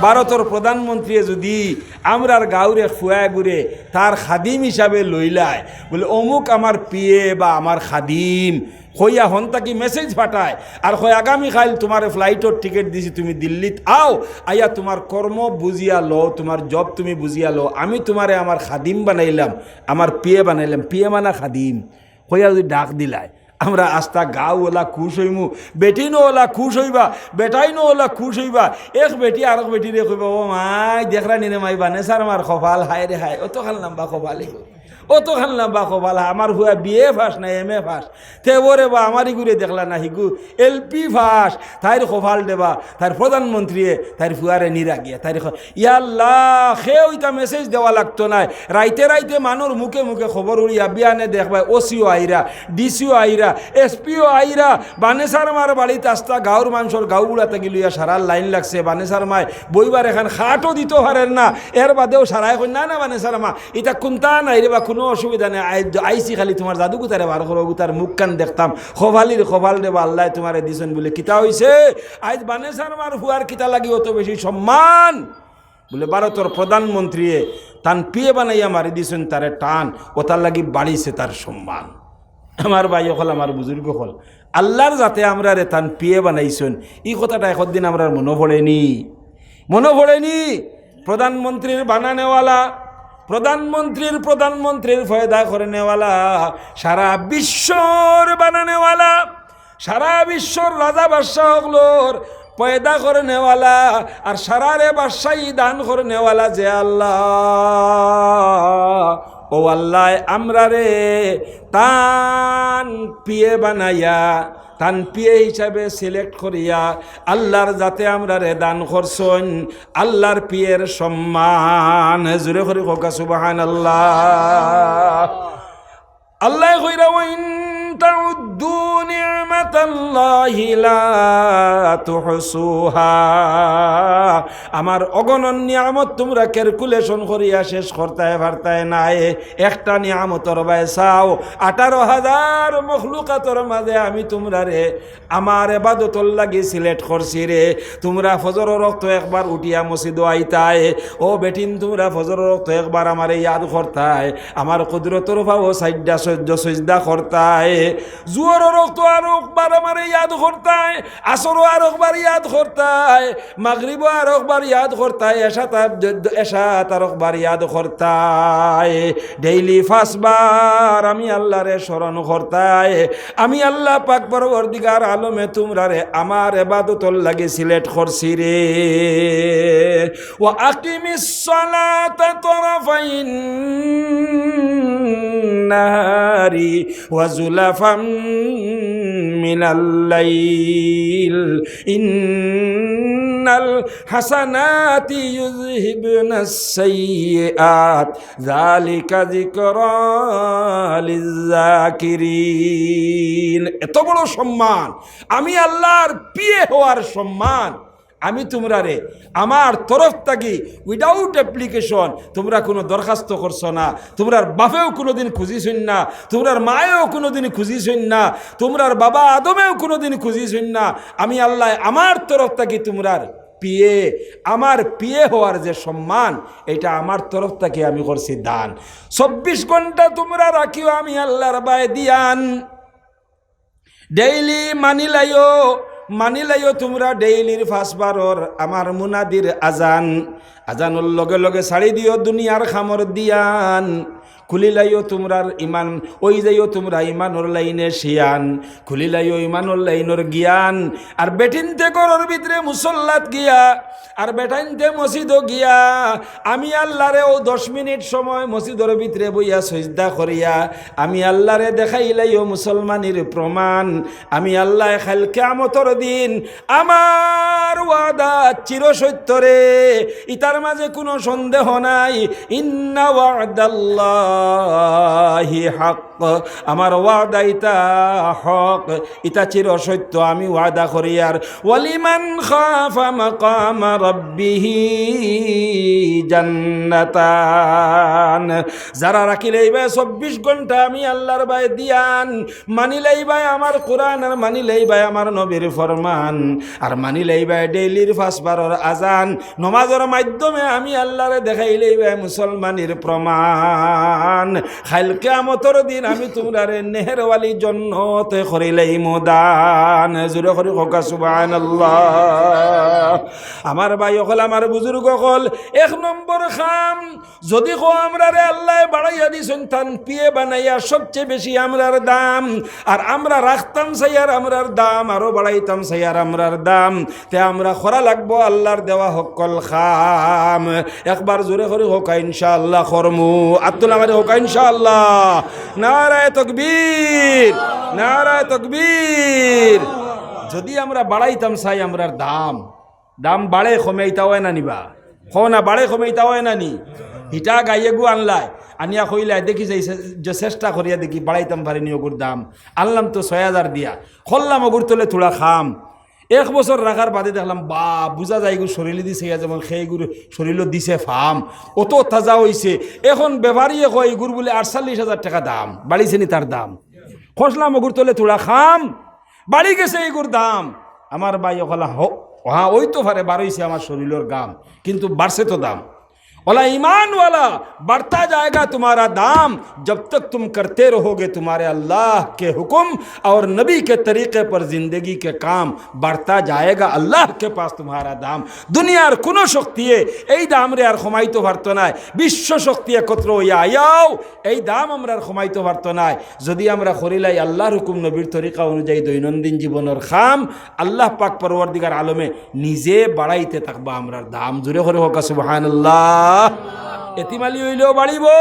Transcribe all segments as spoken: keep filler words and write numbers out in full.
ভারতর প্রধানমন্ত্রীয়ে যুদি আমরার গাঁওর এক ফুয়াগুরে তার খাদিম হিসাবে লইলায়, বুলে, "অমুক আমার পিএ বা আমার খাদিম," কইয়া হন থাকি মেসেজ পাঠায়, আর কয়, "আগামীকাইল তুমারে ফ্লাইটর টিকিট দিছি, তুমি দিল্লিত আও, আইয়া তুমার কর্ম বুঝিয়া লও, তুমার জব তুমি বুঝিয়া লও, আমি তুমারে আমার খাদিম বানাইলাম, আমার পিএ বানাইলাম।" পিএ মানা খাদিম। কইয়া যুদি ডাক দিলায়, আমরা আস্তা গাঁও অলা খুশ অইমু, বেটিনও অলা খুশ অইবা, বেটাইনও অলা খুশ অইবা। এক বেটি আরক বেটিরে কইবা, "ও মাই, দেখরানি রে মাই, বানেছার মার কপাল, হায় রে হায়, অতখান লাম্বা কপাল, অতখান লাম্বা কপাল, আমার ফুয়া বিএ পাস না এমএ পাস, তে ওরে বা আমার ইগুরে দেখলা না, হিগু এলপি পাস, তাইর কপাল দেবা।" তাইর প্রধানমন্ত্রীয়ে তাইর ফুয়ারে নিরা গিয়া, তাইর খ-, ইয়া আল্লাহ, কেউ ইতা মেসেজ দেওয়া লাগতো নায়। রাইতে রাইতে মানুর মুখে মুখে খবর উড়িয়া বিয়ানে দেখবায়, ওসিও আইরা, ডিসিও আইরা, এসপিও আইরা, বানেছার মার বাড়িত আস্তা গাঁওর মানষর গাঁওবুড়া থাকি লইয়া সারার লাইন লাগছে। বানেছার মায় বইবার এখান খাটও দিতো পারের না, এর বাদেও সারায় কইন, "না, না, বানেছার মা, ইতা কুন্তা নাই রে বা, কুনু অসুবিধা নাই, আই-, আইছি খালি তুমার জাদুগুতারে বার করো, গুতার মুখখান দেখতাম।" কপালির কপাল রে বা, আল্লায় তুমারে দিছইন বুলে কিতা অইছে? আইজ বানেছার মার ফুয়ার কিতা লাগি অত বেশি সম্মান? বুলে, ভারতর প্রধানমন্ত্রীয়ে তান পিএ বানাইয়া মারি দিছইন তারে টান, অতার লাগি বাড়িছে তার সম্মান। আমার ভাই অকল, আমার বুজুর্গ অকল, আল্লার জাতে আমরারে তান পিএ বানাইছইন, ই কথাটা একদিন আমরার মনো পড়েনি? মনো পড়েনি? প্রধানমন্ত্রীর বানানেওয়ালা, প্রধানমন্ত্রীর, প্রধানমন্ত্রীর পয়দা করনেওয়ালা, সারা বিশ্বর বানানেওয়ালা, সারা বিশ্বর রাজা বাদশা অকলর পয়দা করনেওয়ালা, আর সারারে বাদশাই দান করনেওয়ালা যে আল্লাহ, অউ আল্লায় আমরারে তান পিএ বানাইয়া, তান পিএ হিসাবে সিলেক্ট করিয়া আল্লার জাতে আমরারে দান করছইন। আল্লার পিএর সম্মান। জোরে করি কউক্কা সুবহানাল্লাহ। আল্লায় কইরা, "ওয়া ইন তাউদ্দু নি'মাতাল্লাহি লা তুহসুহা।" আমার অগণন নিয়ামত তুমরা ক্যালকুলেশন করিয়া শেষ করতায় পারতায় নায়। একটা নিয়ামতর বায় চাও, আঠারো হাজার মখলুকাতর মাঝে আমি তুমরারে আমার এবাদতর লাগি সিলেক্ট করছি রে। তুমরা ফজরর অক্ত একবার উঠিয়া মসজিদো আইতায়। ও বেটিন, তুমরা ফজরর অক্ত একবার আমারে ইয়াদ করতায়। আমার কুদরতর পাও সাইডা সহ্য সইজদা করতায়। জুহরর অক্ত আরো একবার আমারে ইয়াদ করতায়। আসরও আরো একবার ইয়াদ করতায়। মাগরিবও আরো একবার ইয়াদ করতায়। এশাত আ-, এশাত আরো একবার ইয়াদ করতায়। ডেইলি পাঁচবার আমি আল্লারে স্মরণ করতায়। আমি আল্লাহ পাক পরওয়ারদিগার আলমে তুমরারে আমার এবাদতর লাগি সিলেক্ট করছি রে। ওয়া আকিমিস সালাতা তরাফাইন নাহারি ওয়া জুলাফাম মিনাল লাইল। ইন্নাল হাসানাতি ইউযহিবনাস সাইয়্যিআত। যালিকা যিকরা লিযযাকিরিন। এত বড় সম্মান, আমি আল্লাহর পিএ হওয়ার সম্মান। আমি তুমরারে আমার তরফ থাকি without application, তুমরা কুনু দরখাস্ত করছো না, তুমরার বাপেও কুনুদিন খুঁজিছইন না, তুমরার মায়েও কুনুদিন খুঁজিছইন না, তুমরার বাবা আদমেও কুনুদিন খুঁজিছইন না। আমি আল্লায় আমার তরফ থাকি তুমরার পিএ, আমার পিএ হওয়ার যে সম্মান, ইটা আমার তরফ থাকি আমি করছি দান। চব্বিশ ঘন্টা তুমরা রাখিও আমি আল্লাহর বায় দিয়ান। ডেইলি মানিলাইও, মানিলাইও তুমরা ডেইলির পাঁচবারর আমার মুনাদির আজান। আজানর লগে লগে ছাড়ি দিও দুনিয়ার কামর দিয়ান। খুলিলাইও তুমরার ইমান, অইযাইও তুমরা ইমানর লাইনে শিয়ান, খুলিলাইও ইমানর লাইনর জ্ঞান। আর বেটিন্তে ঘরর ভিতরে মুসল্লাত গিয়া, আর বেটাইন্তে মসজিদো গিয়া, আমি আল্লারে অউ দশ মিনিট সময় মসজিদর ভিতরে বইয়া সইজদা করিয়া, আমি আল্লারে দেখাইলাইও মুসলমানির প্রমাণ। আমি আল্লায় কাইল কিয়ামতর দিন আমার ওয়াদা চিরসত্য রে, ইতার মাঝে কুনু সন্দেহ নাই। ইন্না ওয়াদাল্লাহ আল্লাহি হক, আমার ওয়াদা ইতা হক, ইতা চির সত্য, আমি ওয়াদা করিয়ার। ওয়ালিমান খাফা মাকামা রাব্বিহি জান্নাতান, যারা রাখিলাইবায় চব্বিশ ঘন্টা আমি আল্লাহর ভয় ধিয়ান, মানিলাইবায় আমার কোরআন, আর মানিলাইবায় আমার নবীর ফরমান, আর মানিলাইবায় ডেইলির পাঁচবারর আজান, নমাজর মাধ্যমে আমি আল্লাহরে দেখাইলাইবায় মুসলমানির প্রমাণ। কাইল কিয়ামতর দিন আমি তুমরারে নেহেরওয়ালি জন্নতে করিলাইমু দান। জোরে করি কউক্কা সুবহানাল্লাহ। আমার ভাই অকল, আমার বুজুর্গ অকল, এক নম্বর কাম, যুদি কও আমরারে আল্লায় বাড়াইয়া দিছইন তান পিয়ে বানাইয়া সবচেয়ে বেশি আমরার দাম, আর আমরা রাখতাম চাইয়ার আমরার দাম, আরো বাড়াইতাম চাইয়ার আমরার দাম, তে আমরা করা লাগবো আল্লাহর দেওয়া হক্কল কাম। একবার জোরে করি কউক্কা ইনশাআল্লাহ করমু। আত তুলা মারি কউক্কা ইনশাআল্লাহ। নারায়ে তকবীর, নারায়ে তকবীর। যুদি আমরা বাড়াইতাম চাই আমরার দাম, দাম বাড়ে কমে ইতা অয় না নি বা? কও না, বাড়ে কমে ইতা অয় না নি? হিটা গাইয়ে গু আনলায়, আনিয়া কইলায়, দেখি যে, যে চেষ্টা করিয়া দেখি, বাড়াইতাম পারি নি অগুর দাম। আনলাম তো ছয় হাজার দিয়া, করলাম অগুর তলে থুড়া কাম। এক বছর রাখার বাদে দেখলাম, বা, বুঝা যায় ইগুর শরীলে দিছে ইয়া, যেমন খেয়ে ইগুর শরীলো দিছে ফাম, অত তাজা অইছে। এখন বেপারিয়ে কয় ইগুর বুলে আটচল্লিশ হাজার টেকা দাম, বাড়িছে নি তার দাম? করলাম অগুর তলে থুড়া কাম, বাড়ি গেছে ইগুর দাম। আমার ভাই অকল, হ-, হ্যাঁ, অইতো পারে বাড়ইছে আমার শরীলর ঘাম, কিন্তু বাড়ছে তো দাম। ওয়ালা ईमान वाला, बढ़ता जाएगा तुम्हारा दाम, जब तक तुम करते रहोगे तुम्हारे अल्लाह के हुक्म और नबी के तरीके पर जिंदगी के काम, बढ़ता जाएगा अल्लाह के पास तुम्हारा दाम। দুনিয়ার কুনু শক্তিয়ে এই দামরে আর কমাইতো পারতো নায়। বিশ্ব শক্তি একত্র অইয়া আইয়াও এই দাম আমরার কমাইতো পারতো নায়। যুদি আমরা করিলাই আল্লাহর হুকুম নবীর তরিকা অনুযায়ী দৈনন্দিন জীবনর কাম, আল্লাহ পাক পরওয়ারদিগার আলমে নিজে বাড়াইতে থাকবা আমরার দাম। জোরে করি কউক্কা সুবহানাল্লাহ। এতিম আলী অইলেও বাড়িবো,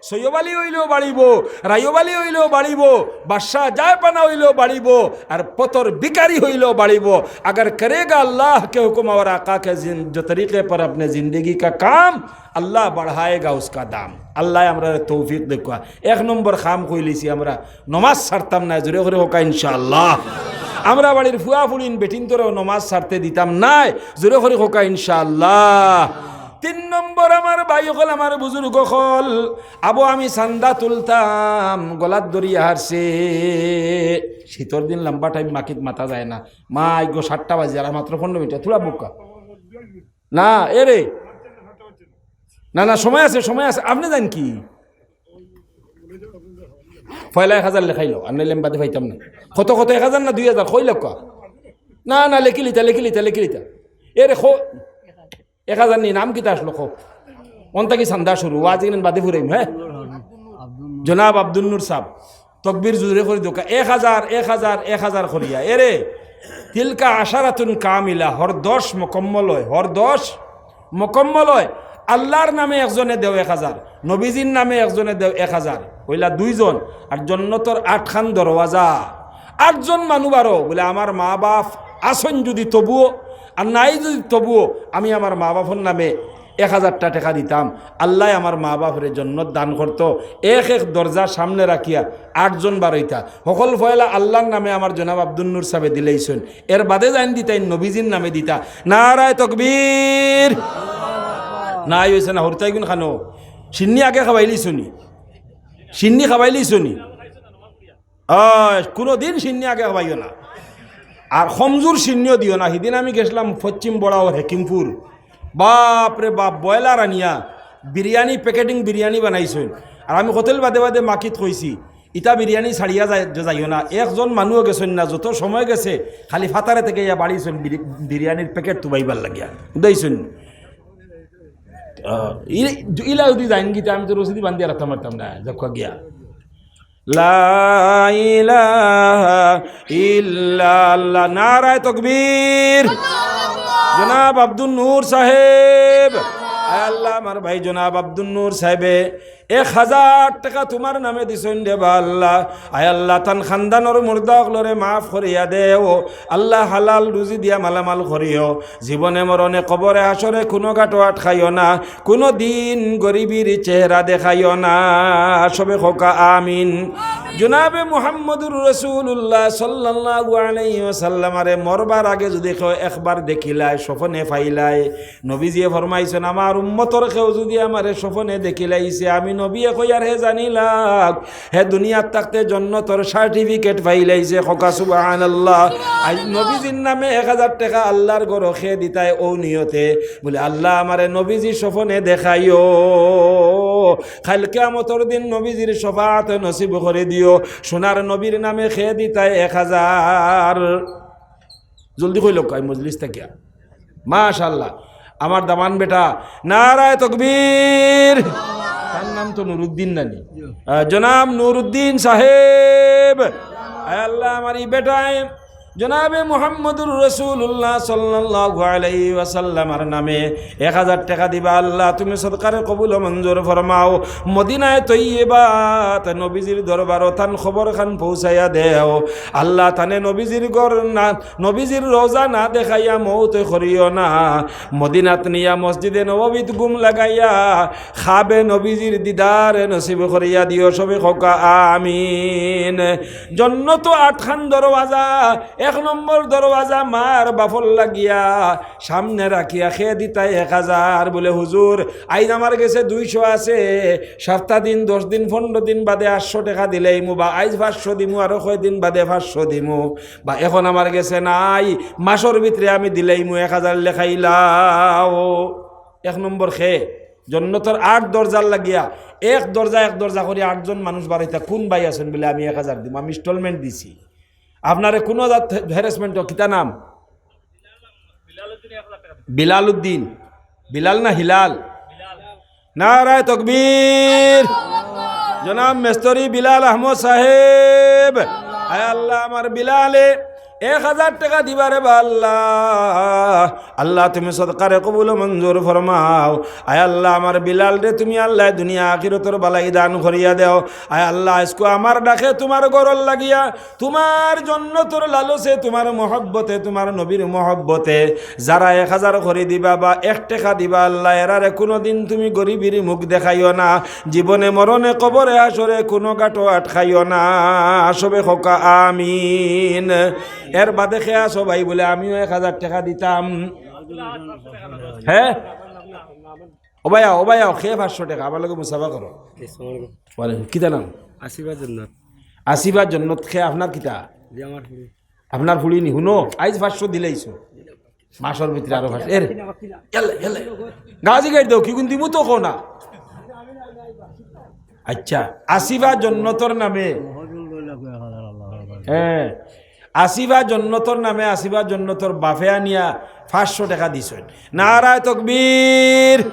সৈয়ব আলী অইলেও বাড়িবো, রায়ব আলী অইলেও বাড়িবো, বাদশাহ জায়পানা অইলেও বাড়িবো, আর পথর ভিখারি অইলেও বাড়িবো। अगर करेगा अल्लाह के हुक्म और आका के जिन-, जो तरीके पर अपने जिंदगी का काम, अल्लाह बढ़ाएगा उसका दाम। আল্লায় আমরারে তৌফিক দেউক্কা। এক নম্বর কাম কইলিছি আমরা, নমাজ ছাড়তাম নায়, জোরে করি কউক্কা ইনশাআল্লাহ। আমরা বাড়ির ফুয়া ফুড়িন বেটিন্তরেও নমাজ ছাড়তে দিতাম নায়, জোরে করি কউক্কা ইনশাআল্লাহ। তিন নম্বর, আমার ভাই অকল, আমার বুজুর্গ অকল, আবো আমি চান্দা তুলতাম, গলাত দড়ি আহারছে। শীতর দিন লম্বা টাইম মাকিত মাতা যায় না। মা, আইগো সাতটা বাজে, আর মাত্র পনেরো মিনিট, থুড়া বউক্কা। না, এরে। না, না, সময় আছে, সময় আছে। আপনে যাইন কি? পয়লা এক হাজার লেখাইলো, আর নাইলে আমি বাদে পাইতাম না। কত, কত, এক হাজার না দুই হাজার? কইলাউক্কা। না, না, লেখিলিতা, লেখিলিতা, লেখিলিতা। এরে, ক-, এক হাজার নি, নাম কিতা আছলো, কও? অন থাকি চান্দা শুরু, ওয়াজ ইখান বাদে ফুরাইমু, হে? জনাব আব্দুল নূর সাব। তকবির জোরে করি দেউক্কা, এক হাজার, এক হাজার, এক হাজার করিয়া। এরে, তিলকা আশারাতুন কামিলা, হর দশ মুকম্মল অয়, হর দশ মুকম্মল অয়। আল্লাহর নামে একজনে দেও এক হাজার, নবীজির নামে একজনে দেও এক হাজার, অইলা দুইজন। আর জন্নতর আটখান দরওয়াজা, আটজন মানু বারো, বুলে, আমার মা বাপ আছইন যুদি তবুও, আর নাই যুদি তবুও, আমি আমার মা বাপর নামে এক হাজারটা টেকা দিতাম, আল্লায় আমার মা বাপরে জন্নত দান করতো। এক এক দরজা সামনে রাখিয়া আটজন বারইতা। হকল পয়লা আল্লাহর নামে আমার জনাব আব্দুল নূর সাবে দিলাইছইন, এর বাদে যাইন দিতা, ইন নবীজির নামে দিতা। নারায়ে তকবীর। নাই অইছে না, হুরুতাইগুন খানো। শিন্নি আগে খাবাইলিছো নি? শিন্নি খাবাইলিছো নি? আহ, কুনুদিন শিন্নি আগে খাবাইও না। আর কমজুর শিন্নিও দিও না। হিদিন আমি গেছলাম পশ্চিম বড়াওর হেকিমপুর। বাপ রে বাপ, বয়লার আনিয়া বিরিয়ানি, প্যাকেটিং বিরিয়ানি বানাইছইন। আর আমি কতল বাদে বাদে মাকিত কইছি, ইতা বিরিয়ানি ছাড়িয়া যাই-, যাইও না। একজন মানুও গেছইন না, যত সময় গেছে খালি ফাতারে থেকে ইয়া বাড়িছইন বিরি-, বিরিয়ানির প্যাকেট তুবাইবার লাগিয়া। বুঝাইছইন? আহ, ই-, ইলা যুদি যাইন গিতা, আমি তো রশিদি বান্ধিয়া রাখতাম পারতাম না, যাউক্কা গিয়া। লা ইলাহা ইল্লাল্লাহ। নারায়ে তকবীর। জনাব আব্দুল নূর সাহেব। আয় আল্লাহ, আমার ভাই জনাব আব্দুল নূর সাহেবে এক হাজার টেকা তুমার নামে দিছইন রে বা আল্লাহ। আয় আল্লাহ, তান খান্দানর মুর্দা অকলরে মাফ করিয়া দেও। আল্লাহ, হালাল রুজি দিয়া মালামাল করিও। জীবনে মরণে কবরে হাশরে কুনু ঘাটো আটকাইও না, কুনু দিন গরিবির চেহারা দেখাইও না। সবে কউক্কা আমিন। জনাবে মুহাম্মদুর রাসূলুল্লাহ সাল্লাল্লাহু আলাইহি ওয়াসাল্লামরে মরবার আগে যুদি কেউ একবার দেখিলায়, স্বপনে পাইলায়, নবীজিয়ে ফরমাইছইন, আমার উম্মতর কেউ যুদি আমারে স্বপনে দেখিলাইছে, আমি নবীয়ে কইয়ার হে জানিলাউক, হে দুনিয়াত থাকতে জন্নতর certificate পাইলাইছে। কউক্কা সুবহানাল্লাহ। আইজ নবীজির নামে এক হাজার টেকা আল্লাহর ঘরো কে দিতায় অউ নিয়তে, বুলে, আল্লাহ, আমারে নবীজি স্বপনে দেখাইও, কাইল কিয়ামতর দিন নবীজির শফাআত নসিব করি দিও। সোনার নবীর নামে কে দিতায় এক হাজার। জলদি কইলউক্কা, এই মজলিস থাকিয়া। মাশাআল্লাহ। আমার দামান বেটা, নারায়ে তকবীর। তার নাম তো নুরুদ্দিন নানি? আহ, জনাব নুরুদ্দিন সাহেব। আয় আল্লাহ, আমার ই বেটায় জনাবে মুহাম্মদুর রাসূলুল্লাহ সাল্লাল্লাহু আলাইহি ওয়াসাল্লামর নামে এক হাজার টেকা দিবা। আল্লাহ, তুমি সদকারে কবুল ও মঞ্জুর ফরমাও। মদিনায়ে তৈয়বাত নবীজির দরবারো তান খবরখান পৌঁছাইয়া দেও। আল্লাহ, তানে নবীজির ঘর না, নবীজির রওজা না দেখাইয়া মউত করিও না। মদিনাত নিয়া মসজিদে নববীত ঘুম লাগাইয়া খাবে নবীজির দিদারে নসিব করিয়া দিও। সবে কউক্কা আমিন। জন্নতো আটখান দরওয়াজা, এক নম্বর দরওয়াজা মার বাফর লাগিয়া, সামনে রাখিয়া কে দিতায় এক হাজার। বুলে, হুজুর, আইজ আমার গেছে দুইশো আছে, সাপ্তা দিন, দশ দিন, পনরো দিন বাদে আটশো টেকা দিলাইমু, বা আইজ পাঁচশো দিমু, আরো কয়দিন বাদে পাঁচশো দিমু, বা এখন আমার গেছে নাই, মাসর ভিতরে আমি দিলাইমু, এক হাজার লেখাইলাও। এক নম্বর কে, জন্নতর আট দরজার লাগিয়া, এক দরজা এক দরজা করি আটজন মানুষ বারইতা, কুন ভাই আছইন বুলে আমি এক হাজার দিমু, আমি installment দিছি। আপনারে কুনু জাত harassment, কিতা নাম? বিলাল উদ্দিন। বিলাল না হিলাল? নারায়ে তকবীর। জনাব মেস্তরি বিলাল আহমদ সাহেব। আয় আল্লাহ, আমার বিলালে এক হাজার টেকা দিবা রে বা আল্লাহ। আল্লাহ, তুমি সদকারে কবুল ও মঞ্জুর ফরমাও। আয় আল্লাহ, আমার বিলালরে তুমি আল্লাহ দুনিয়া আখিরাতর বালাই দান করিয়া দেও। আয় আল্লাহ, আইজকু আমার ডাকে তুমার ঘরর লাগিয়া তুমার জন্নতর লালসে, তুমার মহব্বতে, তুমার নবীর মহব্বতে যারা এক হাজার করি দিবা বা এক টেকা দিবা, আল্লাহ, এরারে কুনুদিন তুমি গরিবির মুখ দেখাইও না। জীবনে মরণে কবরে হাশরে কুনু ঘাটো আটকাইও না। সবে কউক্কা আমিন। এর বাদে কে আছো ভাই বুলে, আমিও এক হাজার টেকা দিতাম। হে? ও ভাইয়া, ও ভাইয়া, কে পাঁচশো টেকা? আমার লগে মুসাফা করো। আসসালামু আলাইকুম। ওয়ালাইকুম। কিতা নাম? আসিফা জন্নত। আসিফা জন্নত, কে আপনার কিতা? জি, আমার ফুড়ি। আপনার ফুড়ি নি? হুনো, আইজ পাঁচশো দিলাইছো। মাসর ভিতরে আরো পাঁচশো। এর, ইয়াল্লা, ইয়াল্লা। গাজি গাইড দাও, কিগুন দিমু তো কও না। আচ্ছা, আসিফা জন্নতর নামে। হ্যাঁ, আসিফা জন্নতর নামে, আসিফা জন্নতর বাফে আনিয়া পাঁচশো টেকা দিছইন। নারায়ে তকবীর।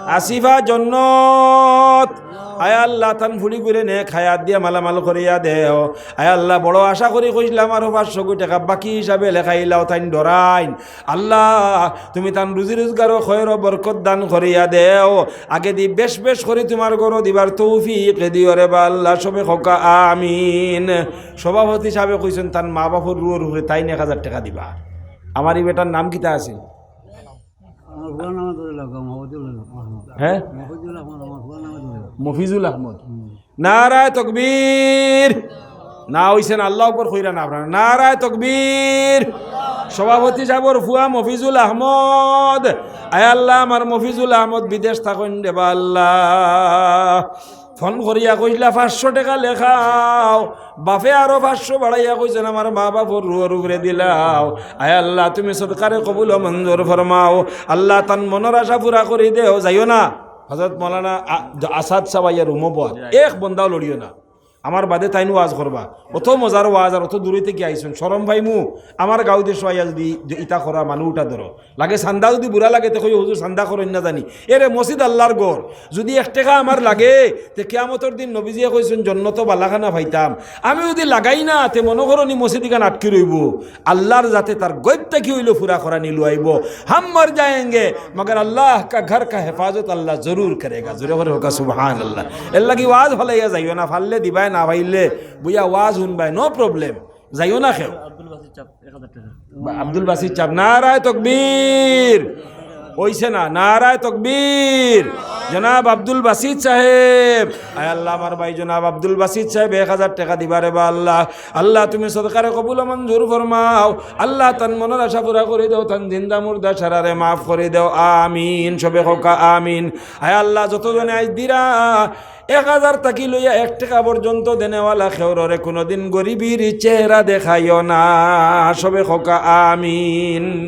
আসিফা জন্নত। আয় আল্লাহ, তান ফুড়িগুরে নেক হায়াত দিয়া মালামাল করিয়া দেও। আয় আল্লাহ, বড় আশা করি কইছলাম আরো পাঁচশো টেকা বাকি হিসাবে লেখাইলাও, তাইন ডরাইন। আল্লাহ, তুমি তান রুজি রোজগারো খয়র ও বরকত দান করিয়া দেও। আগেদি বেশ বেশ করি তুমার ঘরো দিবার তৌফিক দিও রে বা আল্লাহ। সবে কউক্কা আমিন। সভাপতি সাহেবে কইছইন তান মা বাফর রুহর উপরে তাইন এক হাজার টেকা দিবা। আমার ই বেটার নাম কিতা আছিল? আমার ফুয়ার নামে ধরে লাগো, মফিজুল আহমদ। হ্যাঁ? মফিজুল আহমদ, আমার ফুয়ার নামে ধরে লাগো। মফিজুল আহমদ। হুম। নারায়ে তকবীর। না অইছে না, আল্লাহু আকবার কইরা না আপনারা। নারায়ে তকবীর। সভাপতি সাহেবর ফুয়া মফিজুল আহমদ। আয় আল্লাহ, আমার মফিজুল আহমদ বিদেশ থাকইন রে বা আল্লাহ। ফোন করিয়া কইছলা, "পাঁচশো টেকা লেখাও।" বাফে আরো পাঁচশো বাড়াইয়া কইছইন, "আমার মা বাফর রুহর উপরে দিলাও।" আয় আল্লাহ, তুমি সদকারে কবুল ও মঞ্জুর ফরমাও। আল্লাহ, তান মনর আশা পুরা করি দেও। যাইও না, হযরত মৌলানা আ-, আসাদ সাহেব আইয়া রুমো বওয়াত, এক বন্দাও লড়িও না। আমার বাদে তাইন ওয়াজ করবা, অত মজার ওয়াজ আর অত দূরই থাকি আইছইন, শরম পাইমু। আমার গাঁও দেশো আইয়া যুদি ইতা করা মানুষ উঠা ধরো, লাগে চান্দা যুদি বুড়া লাগে, তে কই, "হুজুর, চান্দা করইন না জানি।" এরে মসজিদ আল্লার ঘর, যুদি এক টেকা আমার লাগে, তে কিয়ামতর দিন নবীজিয়ে কইছইন, "জন্নতো বালাখানা পাইতাম।" আমি যুদি লাগাই না, তে মনো করো নি মসজিদ ইখান আটকি রইবো। আল্লার যাতে তার গইব থাকি অইলো পুরা করানি লুয়াইবো। হাম মর যায়েঙ্গে, মগর আল্লাহ কা ঘর কা হেফাজত আল্লাহ জরুর করেগা। জোরে করি কউক্কা সুবহানাল্লাহ। এরলাগি ওয়াজ ফালাইয়া যাইও না, ফাললে দিবায়, না ফাললে বইয়া ওয়াজ হুনবায়, no problem। যাইও না কেউ। আব্দুল বাসিত সাব, এক হাজার টেকা। বা-, আব্দুল বাসিত সাব, নারায়ে তকবীর। অইছে না? নারায়ে তকবীর। জনাব আব্দুল বাসিত সাহেব, আয় আল্লাহ, আমার ভাই জনাব আব্দুল বাসিত সাহেব এক হাজার টেকা দিবা রে বা আল্লাহ। আল্লাহ, তুমি সদকারে কবুল ও মঞ্জুর ফরমাও। আল্লাহ, তান মনর আশা পুরা করি দেও, তান জিন্দা মুর্দা সারারে মাফ করি দেও। আমিন। সবে কউক্কা আমিন। আয় আল্লাহ, যতজনে আইজ দিরা, এক হাজার থাকি লইয়া এক টেকা পর্যন্ত দেনেওয়ালা কেউররে কুনুদিন গরিবির চেহারা দেখাইও না। সবে কউক্কা আমিন।